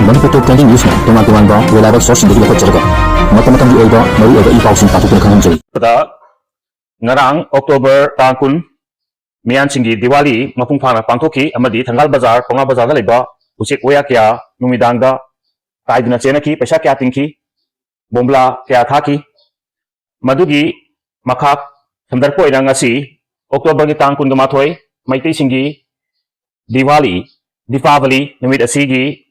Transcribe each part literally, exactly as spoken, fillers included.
ꯃꯅꯤꯄꯨꯔ ꯇꯣꯞ twenty ꯅ꯭ꯌꯨꯁꯅ ꯇꯣꯉꯥꯟ ꯇꯣꯉꯥꯟꯕ reliable sourceꯁꯤꯡꯗꯒꯤ ꯂꯧꯈꯠꯆꯔꯒ ꯃꯇꯝ ꯃꯇꯝꯒꯤ ꯑꯣꯏꯕ ꯃꯔꯨꯑꯣꯏꯕ ꯏ ꯄꯥꯎꯁꯤꯡ ꯄꯥꯊꯣꯛꯇꯨꯅ ꯈꯪꯍꯟꯖꯔꯤ꯫ ꯗ ꯉꯔꯥꯡ October ꯇꯥꯡ ꯀꯨꯟ, ꯃꯤꯌꯥꯟꯁꯤꯡꯒꯤ ꯗꯤꯋꯥꯂꯤ ꯃꯄꯨꯡ ꯐꯥꯅ ꯄꯥꯡꯊꯣꯛꯈꯤ ꯑꯃꯗꯤ ꯊꯪꯒꯥꯜ ꯕꯖꯥꯔ, ꯄꯥꯎꯅꯥ ꯕꯖꯥꯔꯗ ꯂꯩꯕ ꯎꯆꯦꯛ ꯋꯥꯌꯥ ꯀꯌꯥ ꯅꯨꯃꯤꯗꯥꯡꯗ ꯀꯥꯏꯗꯨꯅ ꯆꯦꯟꯅꯈꯤ, ꯄꯩꯁꯥ ꯀꯌꯥ ꯇꯤꯡꯈꯤ, ꯕꯣꯝꯕ꯭ꯂꯥ ꯀꯌꯥ ꯊꯥꯈꯤ꯫ ꯃꯗꯨꯒꯤ ꯃꯈꯥ ꯁꯝꯗꯔꯛꯄ ꯑꯣꯏꯅ ꯉꯁꯤ Octoberꯒꯤ ꯇꯥꯡ ꯀꯨꯟꯒ ꯃꯥꯊꯣꯏ, ꯃꯩꯇꯩꯁꯤꯡꯒꯤ ꯗꯤꯋꯥꯂꯤ, ꯗꯤꯄꯥꯕꯂꯤ ꯅꯨꯃꯤꯠ ꯑꯁꯤꯒꯤ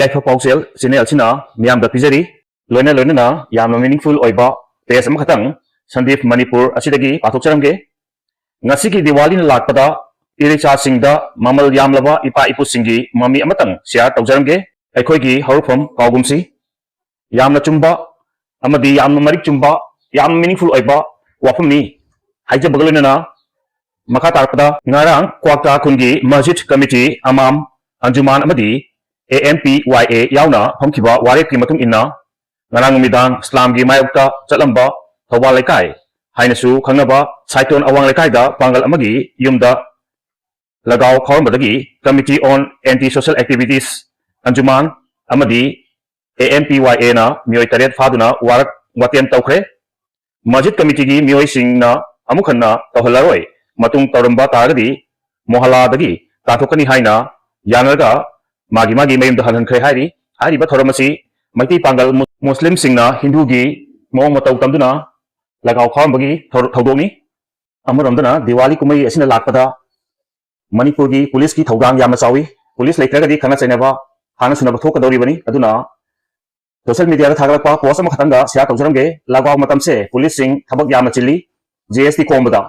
ꯌꯥꯏꯐ ꯄꯥꯎꯖꯦꯜ channel ꯑꯁꯤꯅ ꯃꯤꯌꯥꯝꯗ ꯄꯤꯖꯔꯤ꯫ ꯂꯣꯏꯅ ꯂꯣꯏꯅꯅ ꯌꯥꯝꯅ meaningful ꯑꯣꯏꯕ page ꯑꯃꯈꯛꯇꯪ ꯁꯟꯗꯤꯞ ꯃꯅꯤꯄꯨꯔ ꯑꯁꯤꯗꯒꯤ ꯄꯥꯊꯣꯛꯆꯔꯝꯒꯦ꯫ ꯉꯁꯤꯒꯤ ꯗꯤꯋꯥꯂꯤꯅ ꯂꯥꯛꯄꯗ ꯏꯔꯩꯆꯥꯁꯤꯡꯗ ꯃꯃꯜ ꯌꯥꯝꯂꯕ ꯏꯄꯥ ꯏꯄꯨꯁꯤꯡꯒꯤ ꯃꯃꯤ ꯑꯃꯇꯪ share ꯇꯧꯖꯔꯝꯒꯦ꯫ ꯑꯩꯈꯣꯏꯒꯤ ꯍꯧꯔꯛꯐꯝ ꯀꯥꯎꯒꯨꯝꯁꯤ꯫ ꯌꯥꯝꯅ ꯆꯨꯝꯕ ꯑꯃꯗꯤ ꯌꯥꯝꯅ ꯃꯔꯤꯛ ꯆꯨꯝꯕ, ꯌꯥꯝꯅ meaningful ꯑꯣꯏꯕ ꯋꯥꯐꯝꯅꯤ꯫ ꯍꯥꯏꯖꯕꯒ ꯂꯣꯏꯅꯅ ꯃꯈꯥ ꯇꯥꯔꯛꯄꯗ ꯉꯔꯥꯡ ꯀ꯭ꯋꯥꯛꯇꯥ ꯈꯨꯟꯒꯤ ꯃꯁꯖꯤꯗ ꯀꯃꯤꯇꯤ, ꯑꯃꯥꯝ, ꯑꯟꯖꯨꯃꯥꯟ ꯑꯃꯗꯤ A M P Y A ꯌꯥꯎꯅ ꯐꯝꯈꯤꯕ ꯋꯥꯔꯦꯞꯀꯤ ꯃꯇꯨꯡ ꯏꯟꯅ ꯉꯔꯥꯡ ꯅꯨꯃꯤꯗꯥꯡ ꯏꯁꯂꯥꯝꯒꯤ ꯃꯥꯌꯣꯛꯇ ꯆꯠꯂꯝꯕ ꯊꯧꯕꯥꯜ ꯂꯩꯀꯥꯏ ꯍꯥꯏꯅꯁꯨ ꯈꯪꯅꯕ ꯁꯥꯏꯇꯣꯟ ꯑꯋꯥꯡ ꯂꯩꯀꯥꯏꯗ ꯄꯥꯡꯒꯜ ꯑꯃꯒꯤ ꯌꯨꯝꯗ ꯂꯒꯥꯎ ꯈꯥꯎꯔꯝꯕꯗꯒꯤ Committee on Anti Social Activities, ꯑꯟꯖꯨꯃꯥꯟ ꯑꯃꯗꯤ A M P Y Aꯅ ꯃꯤꯑꯣꯏ ꯇꯔꯦꯠ ꯐꯥꯗꯨꯅ ꯋꯥꯔꯛ ꯋꯥꯇꯦꯝ ꯇꯧꯈ꯭ꯔꯦ꯫ ꯃꯁꯖꯤꯗ ꯀꯃꯤꯇꯤꯒꯤ ꯃꯤꯑꯣꯏꯁꯤꯡꯅ ꯑꯃꯨꯛ ꯍꯟꯅ ꯇꯧꯍꯜꯂꯔꯣꯏ, ꯃꯇꯨꯡ ꯇꯧꯔꯝꯕ ꯇꯥꯔꯒꯗꯤ ꯃꯣꯍꯜꯂꯥꯗꯒꯤ ꯇꯥꯟꯊꯣꯛꯀꯅꯤ ꯍꯥꯏꯅ ꯌꯥꯅꯔꯒ ꯃꯥꯒꯤ ꯃꯥꯒꯤ ꯃꯌꯨꯝꯗ ꯍꯜꯍꯟꯈ꯭ꯔꯦ ꯍꯥꯏꯔꯤ꯫ ꯍꯥꯏꯔꯤꯕ ꯊꯧꯔꯝ ꯑꯁꯤ ꯃꯩꯇꯩ ꯄꯥꯡꯒꯜ ꯃꯨ-, ꯃꯨꯁꯂꯤꯝꯁꯤꯡꯅ ꯍꯤꯟꯗꯨꯒꯤ ꯃꯑꯣꯡ ꯃꯇꯧ ꯇꯝꯗꯨꯅ ꯂꯒꯥꯎ ꯈꯥꯎꯔꯝꯕꯒꯤ ꯊꯧ-, ꯊꯧꯗꯣꯛꯅꯤ꯫ ꯑꯃꯔꯣꯝꯗꯅ ꯗꯤꯋꯥꯂꯤ ꯀꯨꯝꯍꯩ ꯑꯁꯤꯅ ꯂꯥꯛꯄꯗ ꯃꯅꯤꯄꯨꯔꯒꯤ ꯄꯨꯂꯤꯁꯀꯤ ꯊꯧꯗꯥꯡ ꯌꯥꯝꯅ ꯆꯥꯎꯏ꯫ ꯄꯨꯂꯤꯁ ꯂꯩꯇ꯭ꯔꯒꯗꯤ ꯈꯠꯅ ꯆꯩꯅꯕ ꯍꯥꯟꯅ ꯁꯨꯅꯕ ꯊꯣꯛꯀꯗꯧꯔꯤꯕꯅꯤ꯫ ꯑꯗꯨꯅ social mediaꯗ ꯊꯥꯒꯠꯂꯛꯄ post ꯑꯃꯈꯛꯇꯪꯒ share ꯇꯧꯖꯔꯝꯒꯦ꯫ ꯂꯒꯥꯎ ꯃꯇꯝꯁꯦ ꯄꯨꯂꯤꯁꯁꯤꯡ ꯊꯕꯛ ꯌꯥꯝꯅ ꯆꯤꯜꯂꯤ꯫ G S T ꯈꯣꯝꯕꯗ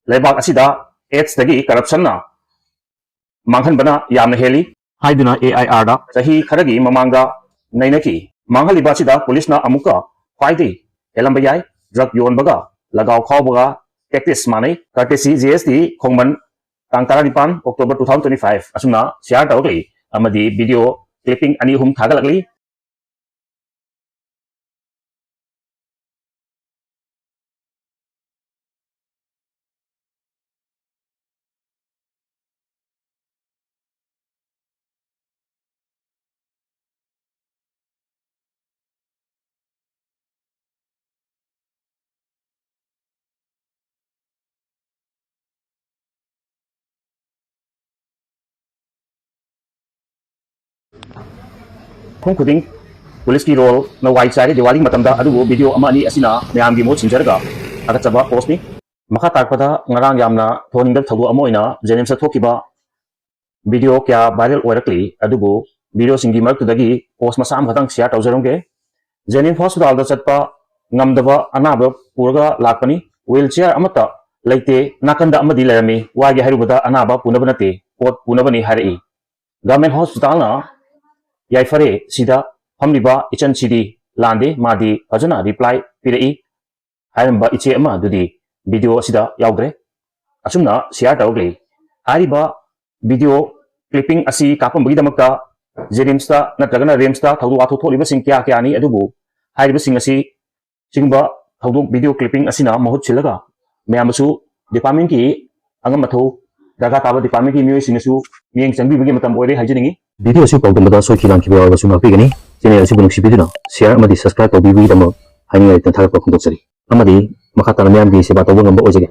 ꯂꯩꯕꯥꯛ ꯑꯁꯤꯗ AIDS ꯗꯒꯤ corruptionꯅ ꯃꯥꯡꯍꯟꯕꯅ ꯌꯥꯝꯅ ꯍꯦꯜꯂꯤ ꯍꯥꯏꯗꯨꯅ A I Rꯗ ꯆꯍꯤ ꯈꯔꯒꯤ ꯃꯃꯥꯡꯗ ꯅꯩꯅꯈꯤ꯫ ꯃꯥꯡꯍꯜꯂꯤꯕ ꯑꯁꯤꯗ ꯄꯨꯂꯤꯁꯅ ꯑꯃꯨꯛꯀ ꯈ꯭ꯋꯥꯏꯗꯒꯤ ꯍꯦꯜꯂꯝꯕ ꯌꯥꯏ꯫ Drug ꯌꯣꯟꯕꯒ ꯂꯒꯥꯎ ꯈꯥꯎꯕꯒ practice ꯃꯥꯟꯅꯩ꯫ Courtesy G S T ꯈꯣꯡꯃꯟ, ꯇꯥꯡ ꯇꯔꯥꯅꯤꯄꯥꯟ October two thousand twenty-five꯫ ꯑꯁꯨꯝꯅ share ꯇꯧꯔꯛꯂꯤ ꯑꯃꯗꯤ video clipping ꯑꯅꯤ ꯑꯍꯨꯝ ꯊꯥꯒꯠꯂꯛꯂꯤ꯫ ꯃꯐꯝ ꯈꯨꯗꯤꯡ ꯄꯨꯂꯤꯁꯀꯤ ꯔꯣꯜꯅ ꯋꯥꯏ ꯆꯥꯏꯔꯦ ꯗꯤꯋꯥꯂꯤ ꯃꯇꯝꯗ꯫ ꯑꯗꯨꯕꯨ ꯚꯤꯗꯤꯑꯣ ꯑꯃ ꯑꯅꯤ ꯑꯁꯤꯅ ꯃꯌꯥꯝꯒꯤ ꯃꯍꯨꯠ ꯁꯤꯟꯖꯔꯒ ꯊꯥꯒꯠꯆꯕ ꯄꯣꯁꯅꯤ꯫ ꯃꯈꯥ ꯇꯥꯔꯛꯄꯗ ꯉꯔꯥꯡ ꯌꯥꯝꯅ ꯊꯣꯟꯅꯤꯡꯗꯕ ꯊꯧꯗꯣꯛ ꯑꯃ ꯑꯣꯏꯅ ꯖꯦꯅꯤꯝꯁꯇ ꯊꯣꯛꯈꯤꯕ ꯚꯤꯗꯤꯑꯣ ꯀꯌꯥ ꯚꯥꯏꯔꯦꯜ ꯑꯣꯏꯔꯛꯂꯤ꯫ ꯑꯗꯨꯕꯨ ꯚꯤꯗꯤꯑꯣꯁꯤꯡꯒꯤ ꯃꯔꯛꯇꯨꯗꯒꯤ ꯄꯣꯁ ꯃꯆꯥ ꯑꯃꯈꯛꯇꯪ ꯁꯤꯌꯥꯔ ꯇꯧꯖꯔꯝꯒꯦ꯫ ꯖꯦꯅꯤꯝꯁ ꯍꯣꯁꯄꯤꯇꯥꯜꯗ ꯆꯠꯄ ꯉꯝꯗꯕ ꯑꯅꯥꯕ ꯄꯨꯔꯒ ꯂꯥꯛꯄꯅꯤ꯫ ꯋꯤꯜ ꯆꯤꯌꯥꯔ ꯑꯃꯠꯇ ꯂꯩꯇꯦ꯫ ꯅꯥꯀꯟꯗ ꯑꯃꯗꯤ ꯂꯩꯔꯝꯃꯤ꯫ ꯋꯥꯏꯒꯦ ꯍꯥꯏꯔꯨꯕꯗ ꯑꯅꯥꯕ ꯄꯨꯅꯕ ꯅꯠꯇꯦ, ꯄꯣꯠ ꯄꯨꯅꯕꯅꯤ ꯍꯥꯏꯔꯛꯏ꯫ ꯒꯚꯔꯟꯃꯦꯟꯠ ꯍꯣꯁꯄꯤꯇꯥꯜꯅ ꯌꯥꯏꯐꯔꯦ, ꯁꯤꯗ ꯐꯝꯂꯤꯕ ꯏꯆꯟꯁꯤꯗꯤ ꯂꯥꯟꯗꯦ, ꯃꯥꯗꯤ ꯐꯖꯅ ꯔꯤꯄ꯭ꯂꯥꯏ ꯄꯤꯔꯛꯏ ꯍꯥꯏꯔꯝꯕ ꯏꯆꯦ ꯑꯃ ꯑꯗꯨꯗꯤ ꯚꯤꯗꯤꯑꯣ ꯑꯁꯤꯗ ꯌꯥꯎꯗ꯭ꯔꯦ꯫ ꯑꯁꯨꯝꯅ ꯁꯤꯌꯥꯔ ꯇꯧꯔꯛꯂꯤ꯫ ꯍꯥꯏꯔꯤꯕ ꯚꯤꯗꯤꯑꯣ ꯀ꯭ꯂꯤꯞꯄꯤꯡ ꯑꯁꯤ ꯀꯥꯞꯄꯝꯕꯒꯤꯗꯃꯛꯇ ꯖꯦꯅꯤꯝꯁꯇ ꯅꯠꯇ꯭ꯔꯒꯅ ꯔꯤꯝꯁꯇ ꯊꯧꯗꯣꯛ ꯋꯥꯊꯣꯛ ꯊꯣꯛꯂꯤꯕꯁꯤꯡ ꯀꯌꯥ ꯀꯌꯥꯅꯤ꯫ ꯑꯗꯨꯕꯨ ꯍꯥꯏꯔꯤꯕꯁꯤꯡ ꯑꯁꯤ ꯁꯤꯒꯨꯝꯕ ꯊꯧꯗꯣꯛ ꯚꯤꯗꯤꯑꯣ ꯀ꯭ꯂꯤꯞꯄꯤꯡ ꯑꯁꯤꯅ ꯃꯍꯨꯠ ꯁꯤꯜꯂꯒ ꯃꯌꯥꯝꯗꯁꯨ ꯗꯤꯄꯥꯔꯠꯃꯦꯟꯠꯀꯤ ꯑꯉꯝ ꯑꯊꯧ ꯗꯔꯀꯥꯔ ꯇꯥꯕ ꯗꯤꯄꯥꯔꯠꯃꯦꯟꯠꯀꯤ ꯃꯤꯑꯣꯏꯁꯤꯡꯅꯁꯨ ꯃꯤꯠꯌꯦꯡ ꯆꯪꯕꯤꯕꯒꯤ ꯃꯇꯝ ꯑꯣꯏꯔꯦ ꯍꯥꯏꯖꯅꯤꯡꯏ꯫ ꯚꯤꯗꯤꯑꯣ ꯑꯁꯤ ꯄꯥꯎꯗꯝꯕꯗ ꯁꯣꯏꯈꯤ ꯂꯥꯟꯈꯤꯕ ꯌꯥꯎꯔꯕꯁꯨ ꯉꯥꯛꯄꯤꯒꯅꯤ꯫ ꯆꯦꯅꯦꯜ ꯑꯁꯤꯕꯨ ꯅꯨꯡꯁꯤꯕꯤꯗꯨꯅ ꯁꯤꯌꯥꯔ ꯑꯃꯗꯤ ꯁꯕꯁꯀ꯭ꯔꯥꯏꯕ ꯇꯧꯕꯤꯕꯒꯤꯗꯃꯛ ꯍꯥꯏꯅꯤꯡꯉꯥꯏ ꯂꯩꯇꯅ ꯊꯥꯒꯠꯄ ꯐꯣꯡꯗꯣꯛꯆꯔꯤ꯫ ꯑꯃꯗꯤ ꯃꯈꯥ ꯇꯥꯅ ꯃꯤꯌꯥꯝꯒꯤ ꯁꯦꯕꯥ ꯇꯧꯕ ꯉꯝꯕ ꯑꯣꯏꯖꯒꯦ꯫